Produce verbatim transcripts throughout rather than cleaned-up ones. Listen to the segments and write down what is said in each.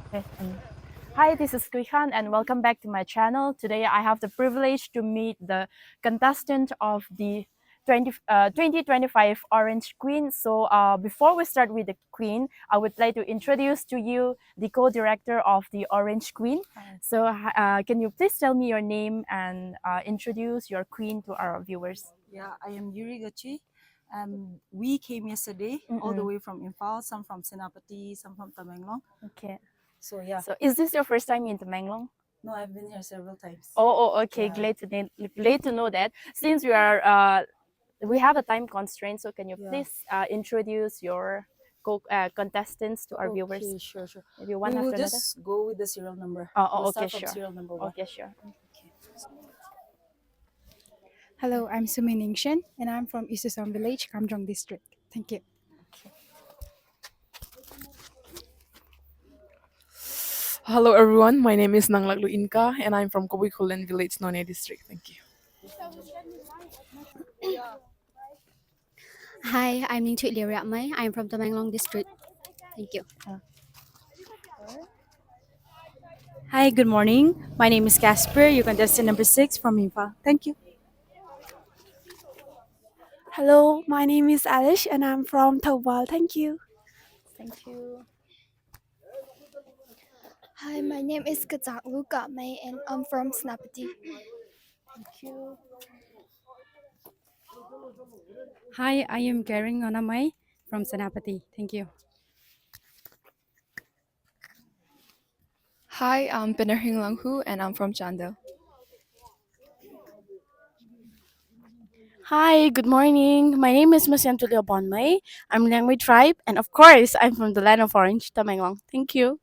Okay, um, hi, this is Kui Khan, and welcome back to my channel. Today, I have the privilege to meet the contestant of the twenty, uh, twenty twenty-five Orange Queen. So, uh, before we start with the queen, I would like to introduce to you the co-director of the Orange Queen. Hi. So, uh, can you please tell me your name and, uh, introduce your queen to our viewers? Yeah, I am Yuri Gachi, and we came yesterday all the Mm-mm. way from Imphal, some from Senapati, some from Tamenglong. Okay. So, yeah. So, is this your first time in Tamenglong? No, I've been here several times. Oh, oh, okay. Yeah. Glad to know, glad to know that. Since we are, uh, we have a time constraint, so can you Yeah. please, uh, introduce your co-, uh, contestants to our viewers? Okay, sure, sure. Maybe one We will after another. just go with the serial number. Oh, oh, We'll start okay, from sure. serial number one. Okay, sure. Okay. Hello, I'm Sumi Ningshen, and I'm from Isasam Village, Kamjong District. Thank you. Hello everyone, my name is Nanglaklu Inka and I'm from Kobui Khullen village, Noney district. Thank you. Hi, I'm Ningthui Liu Riakmei. I'm from Tamenglong district. Thank you. Hi, good morning. My name is Casper, your contestant number six from Imphal. Thank you. Hello, my name is Alice and I'm from Thoubal. Thank you. Thank you. Hi, my name is Kachaklu Kamei and I'm from Senapati. Thank you. Hi, I am Karen Ngonamei from Senapati. Thank you. Hi, I'm Penerhing Langhu and I'm from Chandel. Hi, good morning. My name is Masian Tulio Bonmei. I'm Liangmei tribe, and of course, I'm from the land of orange, Tamenglong. Thank you.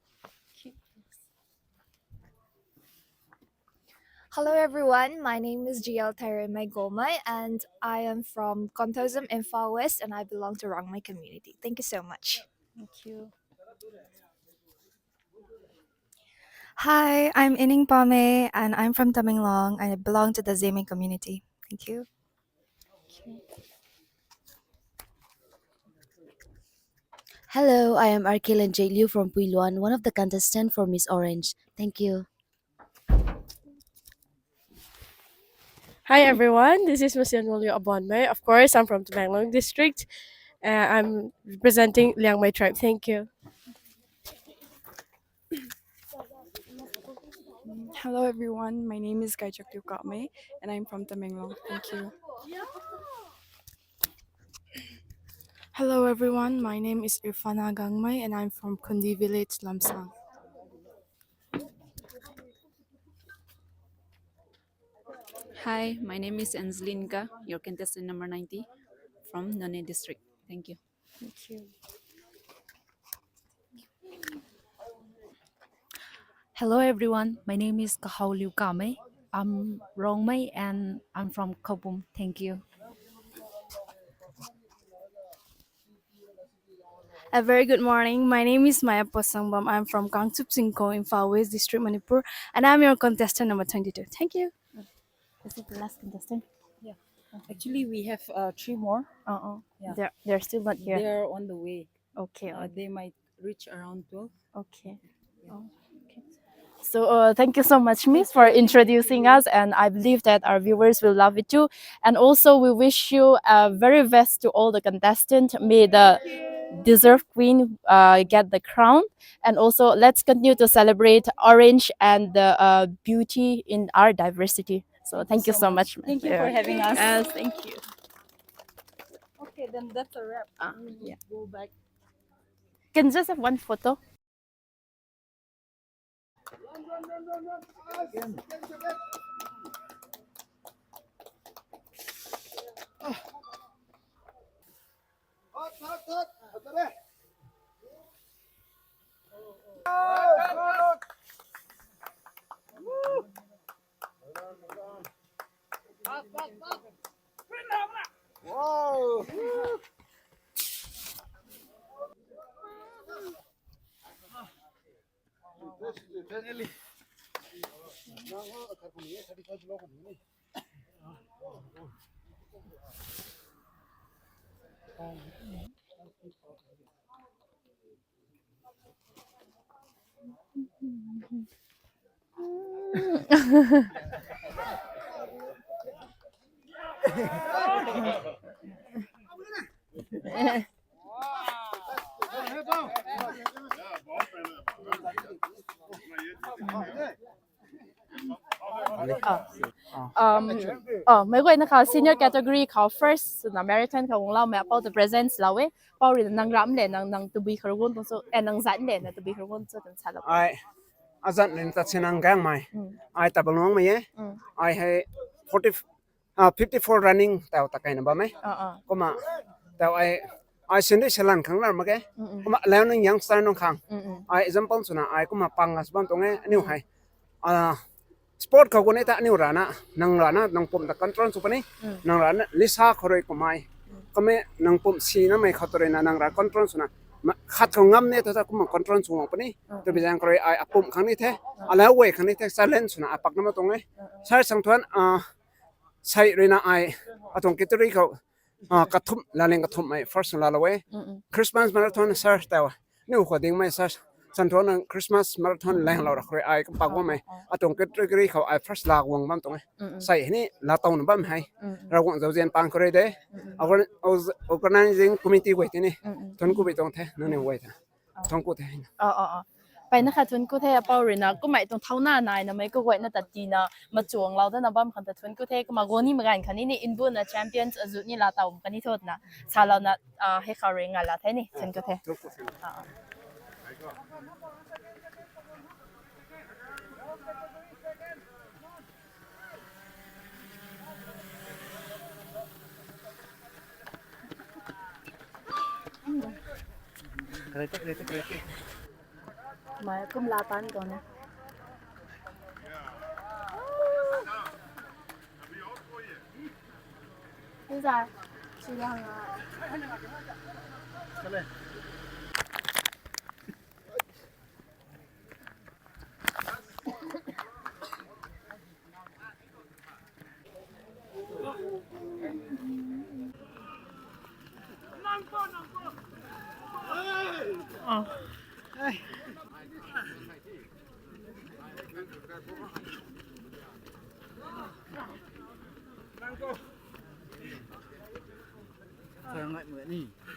Hello, everyone. My name is G L Thairemei Gomei, and I am from Konthoujam, Imphal West, and I belong to Rongmei community. Thank you so much. Thank you. Hi, I'm Ining Pame, and I'm from Tamenglong. I belong to the Zeme community. Thank you. Hello, I am Arkilan J Liu from Puiluan, one of the contestants for Miss Orange. Thank you. Hi everyone, this is Masian Wolio Abonmei. Of course, I'm from Tamenglong district. Uh, I'm representing Liangmei tribe. Thank you. Hello everyone, my name is Gaichakliu Kamei and I'm from Tamenglong. Thank you. Hello everyone, my name is Irfana Gangmei and I'm from Khundi village, Lamsang. Hi, my name is Angelinka, your contestant number ninety from Noney district. Thank you. Thank you. Hello everyone, my name is Kahau Liu Kamei. I'm Rongmei and I'm from Khopum. Thank you. A very good morning. My name is Maya Posangbam. I'm from Kangchup Singkho, Imphal West District, Manipur, and I'm your contestant number twenty-two. Thank you. Is it the last contestant? Yeah. Actually, we have, uh, three more. Uh-uh. Yeah. They're, they're still not here. They're on the way. Okay, Uh, okay. They might reach around twelve. Okay. Yeah. Oh, okay. So, uh, thank you so much, Miss, for introducing us, and I believe that our viewers will love it too. And also, we wish you, uh, very best to all the contestants. May the deserved queen, uh, get the crown. And also, let's continue to celebrate orange and the, uh, beauty in our diversity. So, thank you so much. Thank you for having us. Yes, thank you. Okay, then that's a wrap. Ah, yeah. Go back. Can just have one photo? Wow. Um, oh, meic guayna khou senior category khou first na marathon khou guangloumei apou ta presents lou e. Apou rui nang ram le nang, nang tabui khou rui guang tuang cho, eh, nang zan le nang tabui khou rui guang cho twna salou. Ai, azat nin ta sinang gang mai. Mm. Ai ta bang long mai e. Mm. Ai hei forty, ah, fifty four running tau ta kaina bam e. Ah, ah. Kumna tau ai, ai sindi salan khang lar mak e. Mm, mm. Kumna learning youngster nung khang. Mm, mm. Ai example swna ai kumna pang as bam tuang e, aniu hei. Ah, sport khou gun e ta aniu rana, nang rana, nang pum ta control sw puni, mm, nang rana, lisa khou rui kumai. Mm. Kame nang pum sinamei khou tu rui na, nang ra control swna, ma-, khat khou ngam ne ta ta kumna control sw wang puni. Mm. Tabui zaeng khou rui ai apum khang ni the, mm, alau guay khang ni the, challenge swna apak na ma tuang e. Mm, mm. Sir Sangthuan, ah, sei rui na ai, atuang category khou, ah, kathumh, laleng kathumh mei first laalou e. Mm, mm. Christmas marathon sir tau. Niu khou ding mei sir. Santhuan nang Christmas marathon leng lou ra khou rui ai kapak guang mei. Ah, ah. Atuang category khou ai first laa guang bam tuang e. Mm, mm. Sei hei ni laa tow na bam hei. Mm, mm. Ravguangc zauzian pang khou rui de. Mm, mm. Organ-, org-, organizing committee guay tini. Mm, mm. Thuanc ku bi tuang the, nangniw guay ta. Oh. Thuanc ku the. Oh, oh, oh. Pai na kha thuanc ku the, apou rui na, kummei tuang thauna nai na mei kaguayna ta tina, machuang lou dana bam khang ta thuanc ku the, kumna guang ni maganv khatni ni, nbuna champions azu ni laa tow kani thot na, salou na, ah, hei khou rui nga la the ni, thuanc ku the. Thuanc ku the. Ah, ah. Mei kum laa tan tuang e. Ni zai, si lang a.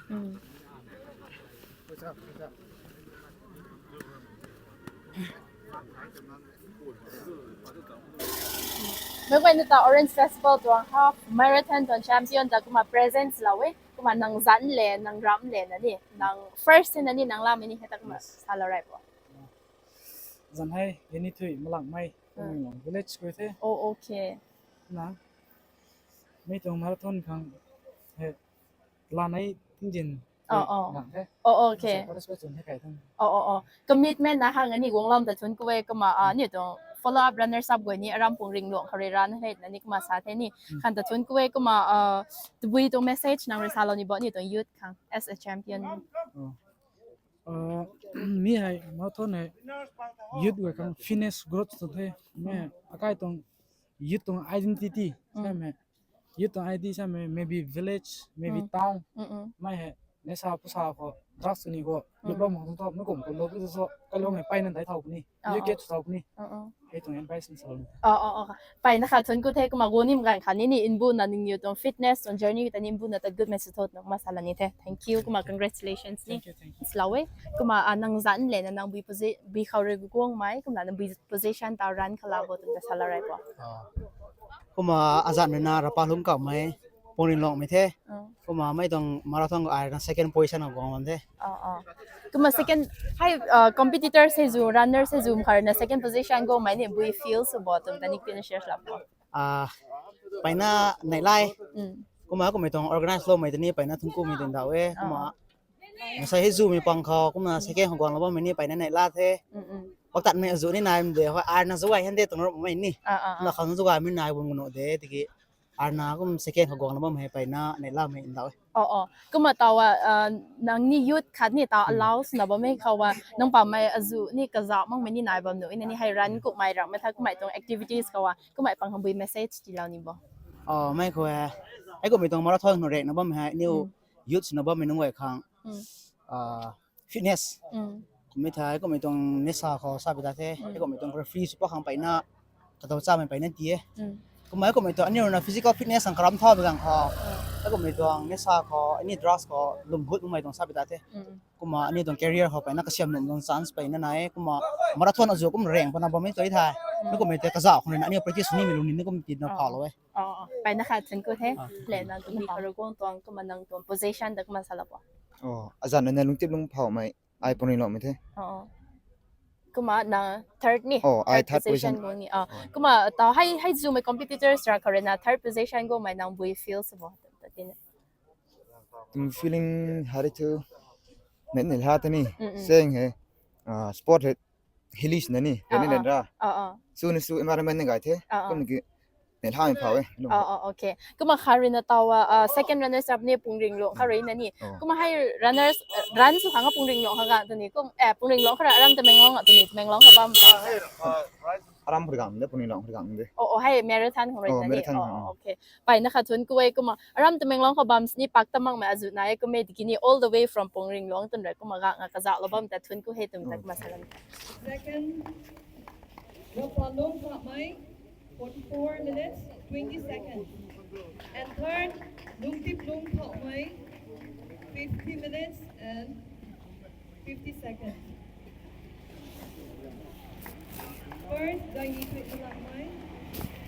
Mm. Meic guayna ta Orange Festival tuang half marathon tuang champion ta kumna presents lou e, kumna nang zanc le, nang ramh le na ni, nang first na ni, nang lamei ni hei ta kumna salou rey bo. Zanc hei, Yanithui Malangmei, hmm, Kummei Long village khou the. Oh, okay. Na, mi tuang marathon khang, he, lanei tingzin, oh, oh, gang the. Oh, okay. Sa participate chwn the kai thang. Oh, oh, oh. Commitment na hang ani guang lam ta thuanc ku e kumna, ah, ni tuang follow up runners up guay ni aram pung ring luang khou rui run the na ni kumna sa the ni. Hmm. Khang ta thuanc ku e kumna, ah, tabui tuang message nang rui salou ni bo ni tuang youth khang as a champion. Oh. Ah, mi hei, marathon hei, youth guay khang fitness growth tu the, mi akai tuang youth tuang identity, mm, samei, youth tuang identity samei, maybe village, maybe, mm, town, mm, mm, mei hei, nisa pusa khou, drugs ni khou, mm, lou mak tu thu, mi kum kum lou tu thu, kalung hei pai nan dai thau puni, oh, youth, oh, get thau puni. Oh, oh. Hei tuang advice ni sa lou. Oh, oh, oh. Pai na kha thuanc ku the kumna guang ni maganv khatni ni nbuna nangniw tuang fitness tuang journey ta ni nbuna ta good message thot na kumna salou ni the. Thank you, kumna congratulations ni. Thank you, thank you. Salou e, kumna, ah, nang zanc le na nang bui posi-, bui khou rui guang mei, kumna nang bui position ta run khalou bo twna salou rey bo. Ah. Kumna azat mei na Rapalung Kamei, Pongrinlongmei the. Mm. Kumna mei tuang marathon ai na second position khou guang bam the. Oh, oh. Kumna second, hei, uh, competitors hei zu, runners hei zu, mkharna second position guangmei ni bui feel sw bo twna ni tina share lap bo. Ah, pai na neih lai. Mm. Kumna kummei tuang organize loumei tini pai na thuanc ku mei tin dau e. Kumna, oh, oh, nsa hei zumei pang khou, kumna, mm, second khou guang lou bammei ni pai na neih la the. Mm, mm. Pak tat mei azu ni nai mei de, hoi, arna zu gay hen de tuang ram mei ni. Ah, ah, ah. Na khang zu gay mei nai bun gunu de, tiki arna kum second khou guang lou bam hei pai na neih lamei ndau e. Oh, oh. Kumna taw a, ah, nang ni youth khat ni taw, mm, allow swna bammei khou a, nang pammei azu ni kazauh makmei ni nai bam nu, ina ni hei run, mm, kummei ram mei tha kummei tuang activities khou a, kummei pang hambui message tiilou ni bo. Oh, mei khou e. Hei kummei tuang marathon nu rek na bam hei, niu, mm, youth swna bammei nunc guay khang. Mm. Ah, fitness. Mm. Kummei thei, kummei tuang nisa khou sa pi ta the. Kummei tuang referee sw pa khang peyna, katow chamei peyna ti e. Kummei kummei tuang aniu na physical fitness ang karam tha bang kha. Kummei tuang nisa khou, any drugs khou lum gut kummei tuang sa pi ta the. Kumna aniu tuang career khou peyna kasiam lum tuang chance peyna nai. Kumna marathon azu kum reng pana bammei tu the. Mi kummei tei kazauh khou na aniu practice ni mi lung ni kum ti na phalou e. Peyna khat thun ku the. Le nang tu mi karu gong tuang kumna nang tuang position da kumna sa la po. Oh, azan na lungtip lung phaumei. Ai pungring lou mei the. Kumna nang third ni. Oh, ai third position. Kumna ta hei hei zumei competitors ra khou rui na third position gumei nang bui feel sw bo. Tum feeling hari thu. Net ni la the ni. Seng he. Sport he. Hilly na ni. Net ni ra. Su ni su environment ni gay the. Kum ki. Net hang phau e. Okay. Kumna kha rui na taw second runners up ni pungring lou kha rui na ni. Kumna hei runners run sw khang pungring lou kha gang tu ni. Kum eh pungring lou kha ra aram Tamenglong tu ni Tamenglong kha bam. Aram khou gang de pungring lou khou gang de. Oh, hei marathon khang rui na ni. Okay. Peyna khat thun ku e kumna aram Tamenglong khou bam sini pak ta makmei azu na e kummei tiki ni all the way from pungring lou tun ra kumna gang kazauh lou bam ta thun ku he tum ta kumna sa lam. Second, Ropalung Phamei, forty-four minutes, twenty seconds. And third, Lungtiplung Phamei, fifty minutes and fifty seconds. First, Daini Tuitmalakmei.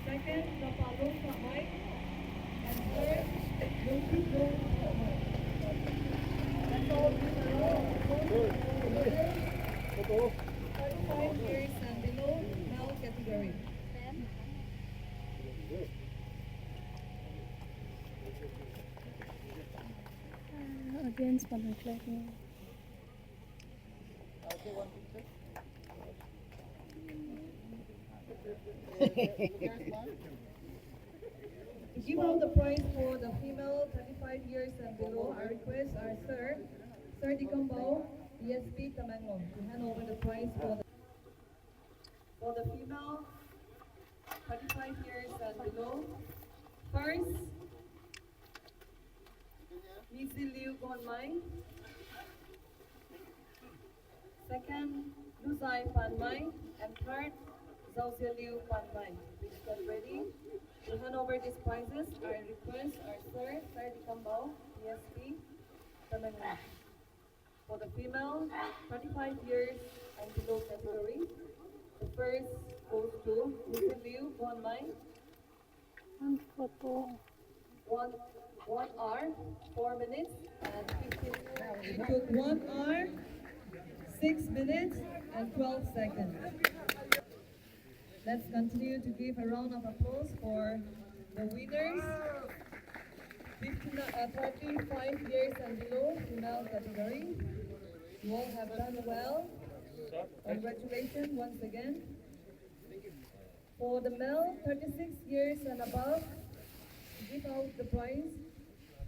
Second, Ropalung Phamei. And third, Lungtiplung Phamei. That's all. Thirty-five years and below, male category. Audience pa nang clap ni. To give out the prize for the female thirty-five years and below, I request our sir, Sir Dikambao, D S P Tamenglong, to hand over the prize for the, for the female thirty-five years and below. First, Miziliu Gonmei. Second, Luzai Panmei. And third, Zauzialiu Panmei. Please get ready. To hand over these prizes, I request our sir, Sir Dikambao, D S P, Tamenglong. For the female, thirty-five years and below category, the first goes to Miziliu Gonmei. One photo. One, one hour, four minutes, and fifteen. It took one hour, six minutes, and twelve seconds. Let's continue to give a round of applause for the winners. Fifty, uh, thirty-five years and below, female category. You all have done well. Congratulations once again. For the male, thirty-six years and above, to give out the prize,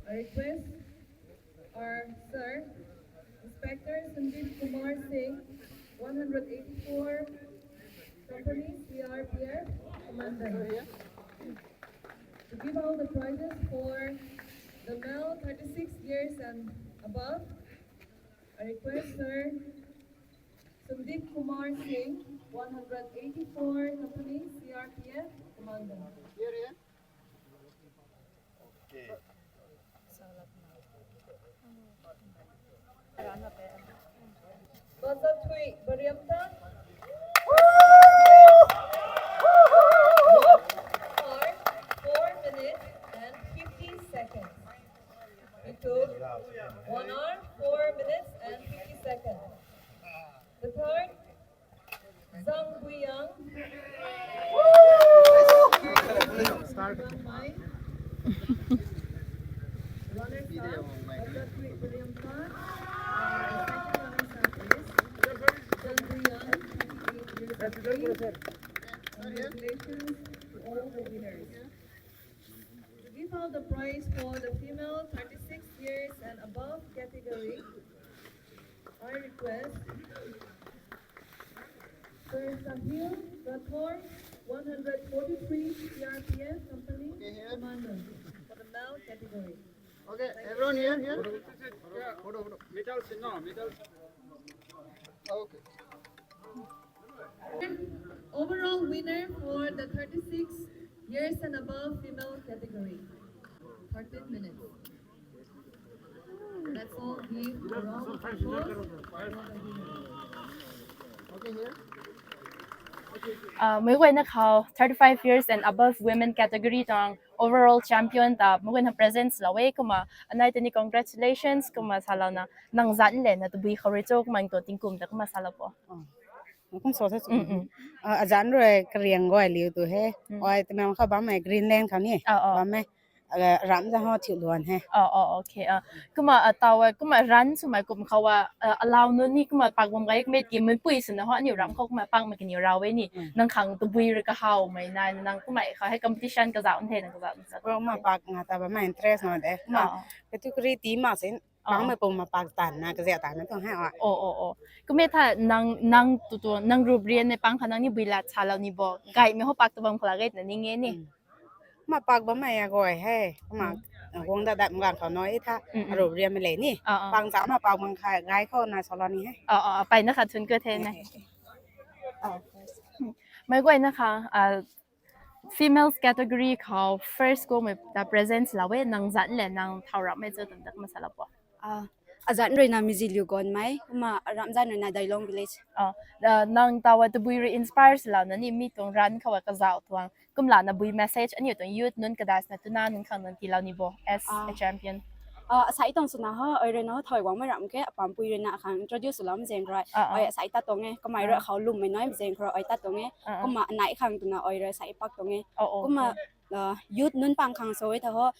I request our sir, Inspector Sandeep Kumar Singh, one hundred eighty-four Company C R P F Commander, to give out the prizes for the male thirty-six years and above. I request Sir Sandeep Kumar Singh, one hundred eighty-four Company C R P F Commander. Here, here. Okay. Bazathui Bariamta. For four minutes and fifty seconds. It took one hour, four minutes and fifty seconds. The third, Zhang Guiyang. Runners up, Azatwi William Tan. And the second runners up is Zhang Guiyang, twenty-eight years of age. Congratulations to all the winners. To give out the prize for the female thirty-six years and above category, I request Sir Sahil Rathore, one hundred forty-three C R P F Company Commander for the male category. Okay, everyone here, here. Photo, photo. Medal, no, medal. Okay. Overall winner for the thirty-six years and above female category. Thirteen minutes. Let's all give a round of applause for the winner. Okay, here. Meic guayna khou thirty-five years and above women category tuang overall champion ta meic guayna present lou e. Kumna anei tei ni congratulations kumna salouna, nang zanc le na tabui khou rui cho kumna tuang tingkum ta kumna salou po. Kum so the. Azanc rui kariang guay liu tu he. Ai tamang kha bammei Greenland khou ni bammei. Ramh zan ho thiu luan he. Okay. Kumna taw kumna run swmei kum khou a, alau nunc ni kumna pak bam gay kmei ki meic pui swna ho aniu ramh khou kumna pakmei kaniw raw e ni. Nang khang tabui rui kahawmei nai nang kumna khou hei competition kazauh the, nang kazauh sa. Kumna pak nga ta bammei interest na de. Kumna category ti mak sin pakmei pum ma pak tanna kaziak tanna tuang he. Kumna tha nang, nang tu tu nang rup rian nei pang kha nang ni bui lat salou ni bo. Gaymei ho pak ta bam khou la gay twna ning e ni. Kumna pak bammei a guay he. Kumna guang dat dat mgang khou nai tha. Rup rianmei le ni. Pang zauc na pak bam kha gay khou na salou ni he. Mpeyna khat thun kut the na. Meic guayna khang females category khou first kumna ta present lou e, nang zanc le nang thau ramhmei cho twna kumna salou po. Azanc rui na Mizi Liu Gonmei, kumna ramh zanc rui na Dailong village. Nang taw tabui rui inspire swlouna ni mi tuang run khou kazauh tuang kumlana bui message aniu tuang youth nunc kadai swna twna nunc khang nang tiilou ni bo as a champion. Asei tuang swna ho, ai rui na ho thau guangmei ramh khe, apampui rui na akhang introduce swloumei zaeng khou rui ai asei tat tuang e, kamei rui khou lwmmei naimei zaeng khou rui ai tat tuang e. Kumna anei khang twna ai rui asei pak tuang e. Kumna youth nunc pang khang sa e tha ho,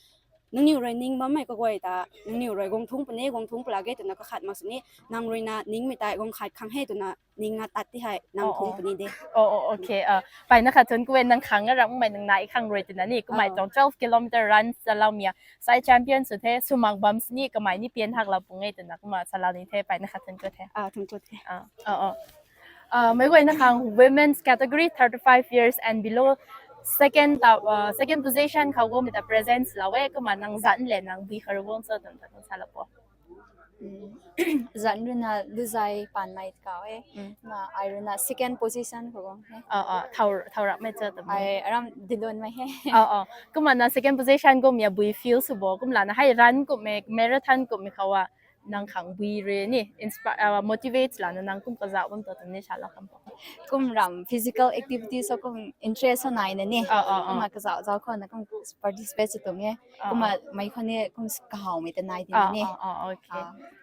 nangniw rui ning bammei kaguay ta nangniw rui guang thungc puni, guang thungc pula ge twna kakhat mak sini, nang rui na ningmei tei guang khat khang he twna ning na tat ti hei nang thungc puni de. Mpeyna khat thun kut e, nang khang ramhmei nang nai khang rui twna ni kumna tuang twelve kilometer run saloumei a sai champion sw the, sw mak bam sini kamei ni pian haklou pung e twna kumna salou ni the, mpeyna khat thun kut the. Meic guayna khang women's category thirty-five years and below second ta, second position khou kumna ta present lou e, kumna nang zanc le nang bui khou rui guang cho twna kumna salou po. Zanc rui na Luzai Panmei kau e. Kumna ai rui na second position khou guang he. Thau ramhmei cho twmei. Ai aram Dilonmei he. Kumna na second position kummei a bui feel sw bo, kumlana hei run kummei, marathon kummei khou a nang khang bui rui ni motivate lana nang kum kazauh bam tu twmei ni salou kham po. Kum ramh physical activities khou kum interest ho naina ni. Kumna kazauh zauc khou na kum participate sw tuang e. Kumna mei khou ni kum kahawmei ta nai ti ni.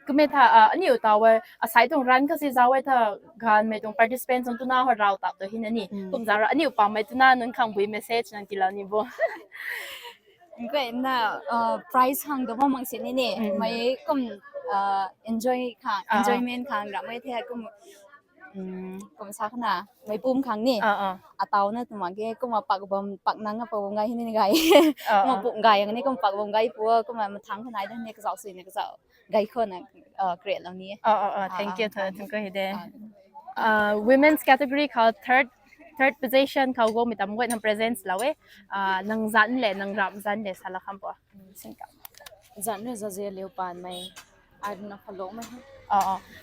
Kumna tha aniu taw e asei tuang run kasi zauc e tha, gaanvmei tuang participants tuang twna ho raw tap tu hina ni. Kum zauc ra aniu pammei twna nunc khang bui message nang tiilou ni bo. Kumna prize hang tu mak mak sini ni mei kum enjoy khang, enjoyment khang ramhmei the kum kum sa khana mei pum khang ni. Atawna twna ge kumna pak bam, pak nang a pak bam gay hini gay. Kumna pum gay ang ni kum pak bam gay pu, kumna mathang khana ai da ni kazauh sui ni kazauh gay khou na create lou ni. Thank you, thank you hide. Women's category khou third, third position khou guangmei ta meic guayna present lou e. Nang zanc le nang ramh zanc le salou kham po. Zanc rui Zazie Liu Panmei, ai rui na Phalokmei.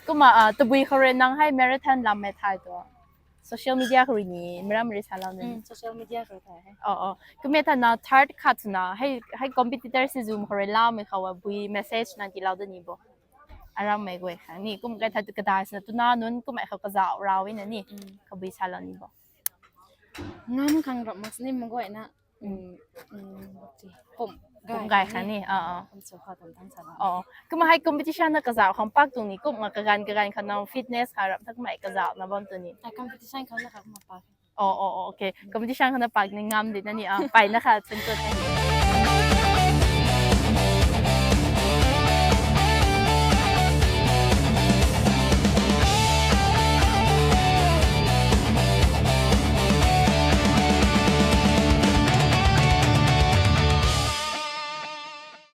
Kumna tabui khou rui nang hei marathon lammei thay tu social media khou rui ni meic ram rui salou ni. Social media khou rui thay he. Kumna tha na third khat swna hei, hei competitor si zum khou rui lammei khou a bui message nang tiilou da ni bo. Arammei guay khang ni kum kai tha tu kadai swna twna nunc kummei khou kazauh raw e na ni. Kabui salou ni bo. Ngam khang ramh mak sini meic guayna pum gay khang ni. Kumna hei competition na kazauh khang pak tuang ni, kumna kaganv kaganv khou na fitness khang ramh tha kummei kazauhna bam tu ni. Competition khou na pak. Okay, competition khou na pak ni ngam di na ni. Mpeyna khat thun kut the.